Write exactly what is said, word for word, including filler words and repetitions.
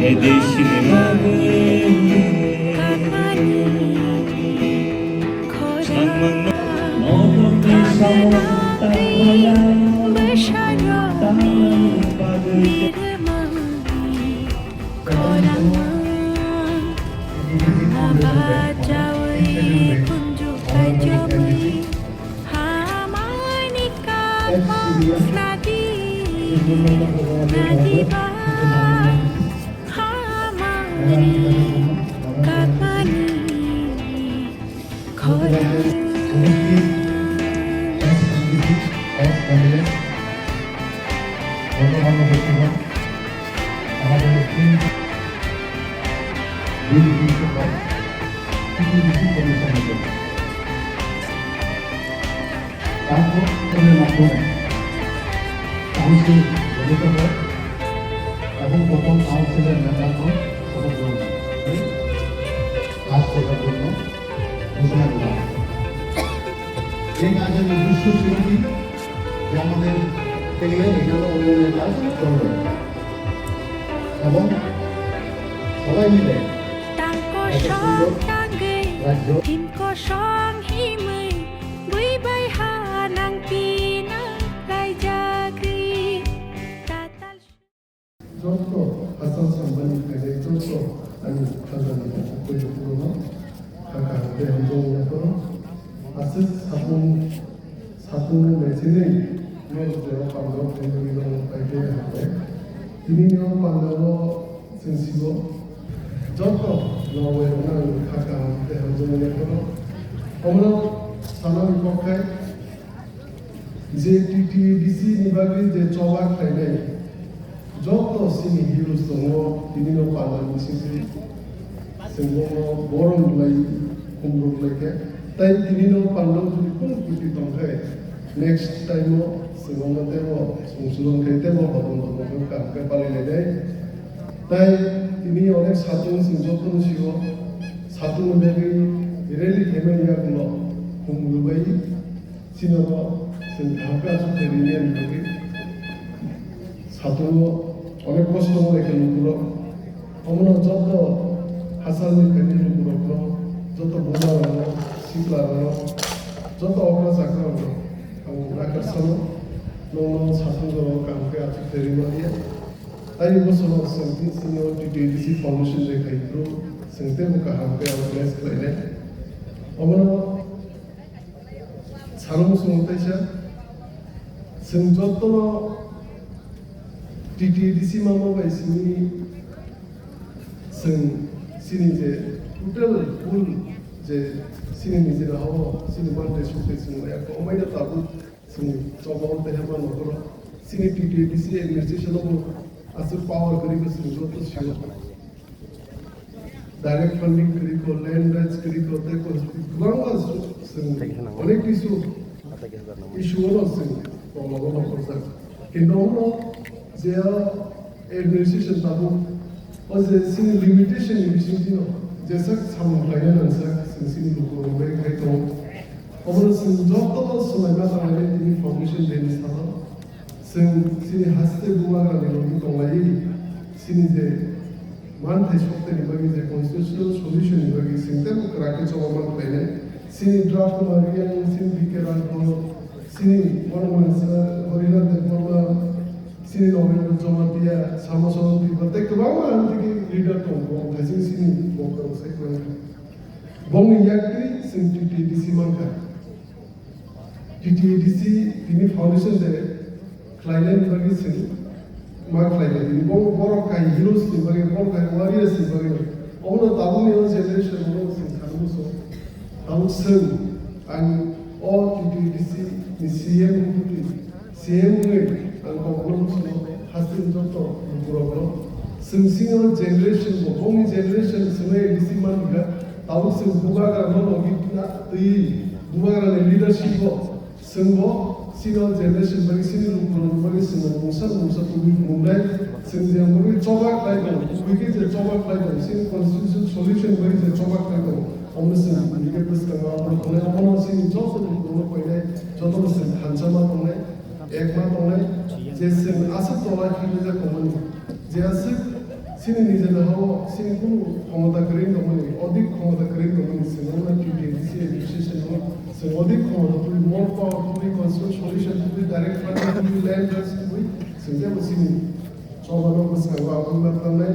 Council, Council, এবং প্রথম কাউন্সিলর মেম্বারগণ শপথ গ্রহণ করেন। কাজ করার জন্য ঘোষণা করা হয়। এই কাজের উদ্দেশ্য ছিল কি, যে আমাদের এখানে অন্যান্য কাজ চলবে এবং সবাই মিলে একটা সুন্দর রাজ্য Joto Hassan Sambani khainai joto ani khajani khairokno kaka de hamjani yaphoro aswk sapung sapung naisingwi norok jora pandao khainani norok paikhe hambai. Tini o pandao chwng sibo joto norok rokno ang kha kaham de hamjani yaphoro. Omono sanani kok khai je T T A D C ni bagwi je choba khlainai, joto chini heroes tongo, tini no panda bisingtwi chwng bono borom rwlai, khumrok rwlai khe. Tai tini no panda jodi kunu kwtwi tong khe, next time o chwng bono teibo chwng chwng khe teibo hodon hodon khe kaham khe pali lainai. Tai tini onek satung chwng joto no sio, satung ni bagwi rally khaimani yagulo khum rwbai. Chini oro chwng kaham khe aswk khe rini ani bagwi satungo onek kosto wnglaikha lukurok. Omono joto hachal ni khaini lukurokno, joto bumarokno, siklarokno, joto okra chakrarokno ang rakhar sano, nokno satung jorao kaham khe aswk khe rima liya. Tei bosongo chwng chini o T T A D C foundation de khai phuru chwng teibo kaham khe ang bless khlainai. Omono Sarung sung teisa, chwng jotono T T A D C mama bai simi chwng chini je total full je chini nijera hao chini mantri sukri chwng ya kwmaino tabuk chwng choba o teha ma nokoro chini T T A D C administration o aswk power kwrwi khe chwng joto sio. Direct funding kwrwi kho, land rights kwrwi kho, tei kho kwbangma chwng onek kisu issue ono chwng tongmano nongkhorjak. Kintu omo je administration tabuk o je chini limitation ni bisingtwi no jesa samung khlaina nangsa chwng chini lukurok bai khai tongo. Omo chwng joto swlaima tanglai tini foundation day ni salo. Chwng chini haste bubagrani logi tonglaiwi chini je manthai sokthai ni bagwi je constitutional solution ni bagwi chwng teibo kwrak khe choba man khlainai. Chini draft ma Riyang, chini B K Rangkhol, chini Boromani sir Hariraj Debbarma, chini Nobendra Jamatia, Samaswrang Tripura tei kwbangma ang tini leader tongo, ang thaising chini bokhorok sai kwrwngkha. Bongni yaktwi chwng T T A D C mankha. T T A D C tini foundation de khlainani bagwi chwng ma khlainai. Tini bo borok kai heroes ni bagwi, borok kai warriors ni bagwi. Omono tabukni o generation o chwng sanwi muchungo. Tabuk chwng ang o T T A D C ni C M wngwi, C M wngwi ang kokno muchungo, hasteni joto lukurokno. Chwng chini o generation bo, bongni generation chwngno A D C mankha, tabuk chwng bubagra no logi twi bubagra ni leadership bo Chwng bo chini o generation bagwi chini lukurokni bagwi chwng mungsa mungsa tubui phunuknai. Chwng je bagwi choba khlai tongo, tubui khe je choba khlai tongo, chini constitution solution bagwi je choba khlai tongo, omo chwng tubui khe bwskango abo tongnai. Omono chini joto lukurokno koinai, jotono chwng thansa ma tongnai, ek ma tongnai, je chwng aswk tola khibirijak tongmani, je aswk Chini nijeni hao chini kunu khomota kwrwi tongmani, odik khomota kwrwi tongmani, chwng wngkha T T A D C administration o chwng odik khomota twi, more power twi, constitutional solution twi, direct funding twi, land rights twi, chwng teibo chini chobano bwskango aboni ma tangnai.